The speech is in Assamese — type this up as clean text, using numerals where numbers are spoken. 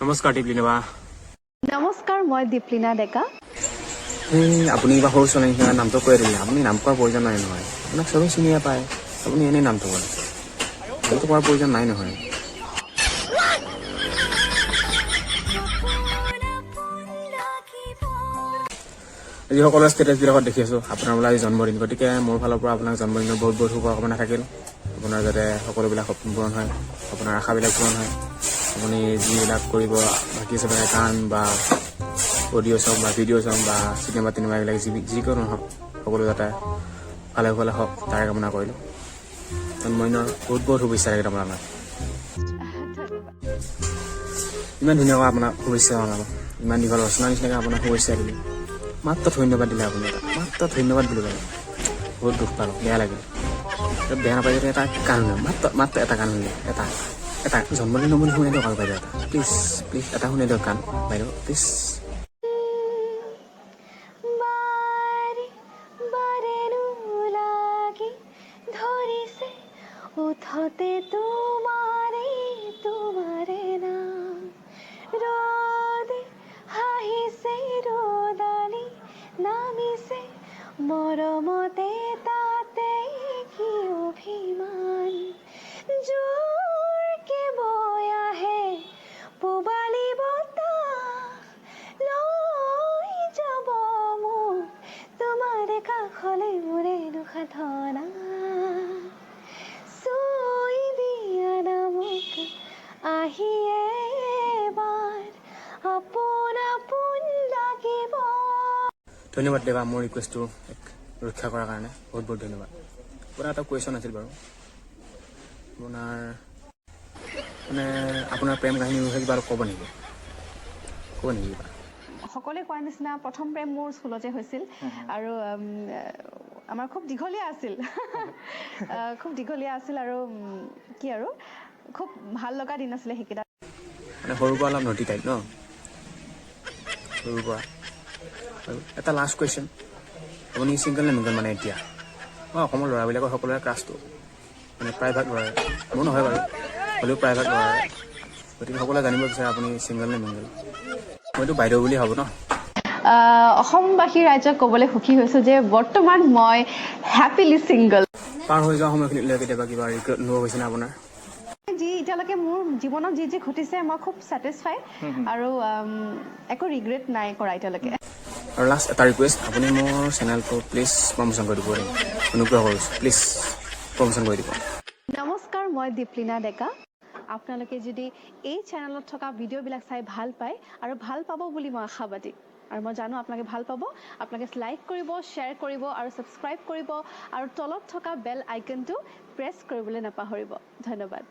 নমস্কাৰ দীপলিনা বা। নমস্কাৰ, মই দীপলিনা ডেকা। এই আপুনি কিবা সৰু ছোৱালী নিচিনা নামটো কৈ দিলে। আপুনি নাম কোৱাৰ প্ৰয়োজন নাই নহয়, আপোনাক চবেই চিনিয়ে পায়। আপুনি এনেই নামটো কয়, নামটো কোৱাৰ প্ৰয়োজন নাই নহয়। আজি সকলোৰে ষ্টেটাছবিলাকত দেখি আছোঁ আপোনাৰ বোলে আজি জন্মদিন। গতিকে মোৰ ফালৰ পৰা আপোনাক জন্মদিনৰ বহুত বহুত শুভকামনা থাকিল। আপোনাৰ যাতে সকলোবিলাক সপোন পূৰণ হয়, আপোনাৰ আশাবিলাক পূৰণ হয়, আপুনি যিবিলাক কৰিব বাকী আছে, মানে গান বা অডিঅ' চং বা ভিডিঅ' চং বা চিনেমা তিনেমা, এইবিলাক যিকোনো হওক, সকলো যাতে ভালে ভালে হওক, তাৰে কামনা কৰিলোঁ। জন্মদিনৰ বহুত বহুত শুভেচ্ছা থাকিল আপোনালৈ। ইমান ধুনীয়াকৈ আপোনাক শুভেচ্ছা জনালোঁ, ইমান দীঘল ৰচনা নিচিনাকৈ আপোনাক শুভেচ্ছা দিলোঁ, মাত্ৰ ধন্যবাদ দিলে আপুনি এটা, মাত্ৰ ধন্যবাদ বুলি ক'লে। বহুত দুখ পালোঁ, বেয়া লাগিল। বেয়া নাপাই যদি এটা গান শুনে, মাত্ৰ মাত্ৰ এটা গান শুনিলে, এটা এটা জন্মদিন বুলি শুনাই দিয়ক আৰু বাইদেউ, এটা প্লিজ প্লিজ এটা শুনাই দিয়ক গান বাইদেউ, প্লিজ। বাৰে বাৰেনো লাগি ধৰিছে ওঁঠতে তোমাৰে তোমাৰে নাম। ৰ'দে হাঁহিছে, ৰ'দালি নামিছে মৰমতে, তাতে কি অভিমান। জোৰকে বৈ আহে পূবালী বতাহ, লৈ যাব মোক তোমাৰ কাষলৈ, মোৰেনো সাধনা। চুই দিয়া না মোক আহি এবাৰ, আপোন আপোন লাগিব। ধন্যবাদ দেৱা, মোৰ ৰিকুৱেষ্টটো ৰক্ষা কৰাৰ কাৰণে বহুত বহুত ধন্যবাদ। আপোনাৰ এটা কুৱেশ্যন আছিল বাৰু, আপোনাৰ মানে আপোনাৰ প্ৰেম কাহিনীৰ বিষয়ে কিবা অলপ ক'ব নেকি? ক'ব নেকি কিবা? সকলোৱে কোৱাৰ নিচিনা প্ৰথম প্ৰেম মোৰ স্কুলতে হৈছিল আৰু আমাৰ খুব দীঘলীয়া আছিল, খুব দীঘলীয়া আছিল আৰু কি আৰু খুব ভাল লগা দিন আছিলে সেইকেইটা। মানে সৰুৰ পৰা অলপ নটি টাইপ ন সৰুৰ পৰা। আৰু এটা লাষ্ট কুৱেশ্যন, আপুনি ছিংগল নে মিংগল? মানে এতিয়া মই অসমৰ ল'ৰাবিলাকৰ সকলোৰে ক্ৰাছটো, মানে প্ৰায়ভাগ ল'ৰাৰে, মোৰ নহয় বাৰু, হ'লেও প্ৰায়ভাগ ল'ৰাৰে। গতিকে সকলোৱে জানিব বিচাৰে আপুনি ছিংগল নে মিংগল। মইতো বাইদেউ বুলি ভাবোঁ ন। অসমবাসী ৰাইজক ক'বলৈ সুখী হৈছোঁ যে বৰ্তমান মই হেপিলি ছিংগল। পাৰ হৈ যোৱা সময়খিনিত লৈ কেতিয়াবা কিবা ৰিগ্ৰেট অনুভৱ হৈছেনে আপোনাৰ? যি এতিয়ালৈকে মোৰ জীৱনত যি যি ঘটিছে, মই খুব ছেটিছফাই আৰু একো ৰিগ্ৰেট নাই কৰা এতিয়ালৈকে। আৰু লাষ্ট এটা ৰিকুৱেষ্ট, আপুনি মোৰ চেনেলটো প্লিজ প্ৰমোশ্যন কৰি দিব দেই। অনুগ্ৰহ কৰিছোঁ, প্লিজ প্ৰমোশ্যন কৰি দিব। নমস্কাৰ, মই দীপলিনা ডেকা। আপোনালোকে যদি এই চেনেলত থকা ভিডিঅ'বিলাক চাই ভাল পায়, আৰু ভাল পাব বুলি মই আশাবাদী আৰু মই জানো আপোনালোকে ভাল পাব, আপোনালোকে লাইক কৰিব, শ্বেয়াৰ কৰিব আৰু ছাবস্ক্ৰাইব কৰিব আৰু তলত থকা বেল আইকনটো প্ৰেছ কৰিবলৈ নাপাহৰিব। ধন্যবাদ।